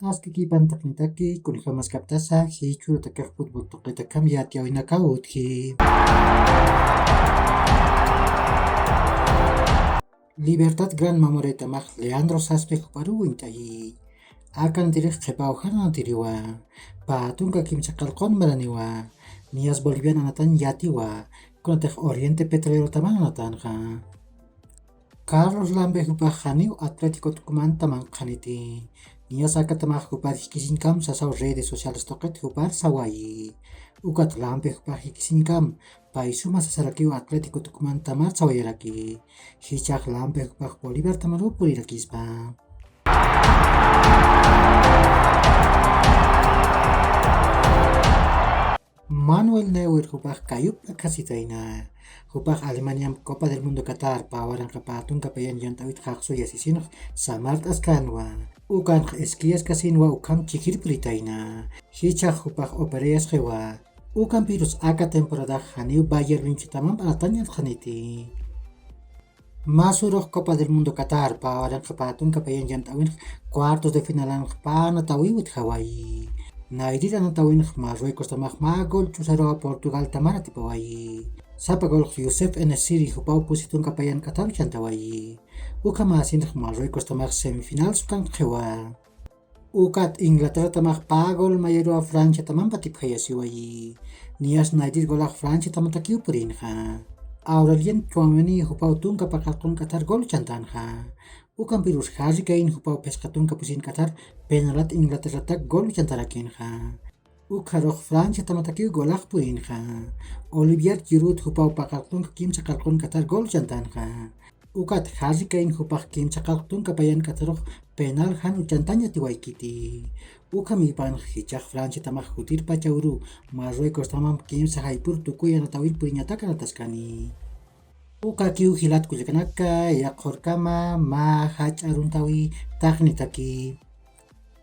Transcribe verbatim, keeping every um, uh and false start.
Aski kipantaqnitaki kunjamaskaptasa jichhurutakax futbol tuqitakham yatiyawinakaw utji. Libertad gran mamoretamax Leandro Saspe juparuw uñt'ayi. Akantirix qhipaw janantiriwa. Patunka kimsa qallqun maraniwa. Niyas Bolivian anatan yatiwa. Kunatix Oriente Petrolerotaman anatanxa. Carlos Lambe jupax janiw Atlético Tucumán taman qhaniti. Niyas akatamax jupar jikisiñkam sasaw redes sociales tuqit jupar sawayi. Ukat Lambe jupax jikisiñkam pay suma sasarakiw Atlético Tucumán tamar sawayaraki. Jichhax Lambe jupax Bolívar tamaruw purirakispa. Manuel Neuer jupax kayupta khasitayna. Jupax Alemaniam Copa del Mundo Qatar pä waranqa pä tunka payan llant'äwit jaqsu yasisinx samart'askanwa. Ukanx iskiyaskasinwa ukham chikir puritayna. Jichhax jupax operayasxiwa. Ukampirus aka temporadax janiw Bayern Münchetaman p'anatañatxaniti. Masurux Copa del Mundo Qatar pä waranqa pä tunka payan llant'äwinx cuartos de finalanx pä anatawïw utjawayi. Nayrir anatawinx Marruecostamax mä gol ch'usaruwa Portugaltamar atipawayi. Sapa golx Yusef Enesiri jupaw pusi tunka payan k'atharu chantawayi. Ukhamäsinx Marruecostamax semifinal sukankxiwa. Ukat Inglaterratamax pä gol mayaruwa Franciatamamp atipjayasiwayi. Niyas nayrir golax Franciatamatakiw purinxa. Aurelien Tchouaméni jupaw tunka paqallqun k'athar gol chantanxa. Ukampirus Harry Kane jupaw phisqa tunka pusin k'athar penalat Inglaterratak gol chantarakinxa. Ukharux Franciatamatakiw golax purinxa. Olivier Giroud jupaw paqallqun kimsa qallqun k'athar gol chantanxa. Ukat Harry Kane jupax kimsa qallq tunka payan k'atharux penal jan uchantañ atiwaykiti. Ukhamïpanx jichhax Franciatamax jutir pacha uru Marruecostamamp kimsa jaypür tukuy anatawir puriñatak anataskani. Ukakiw jilat kullakanaka, yaqhurkama mä jach'a aruntawi taqnitaki.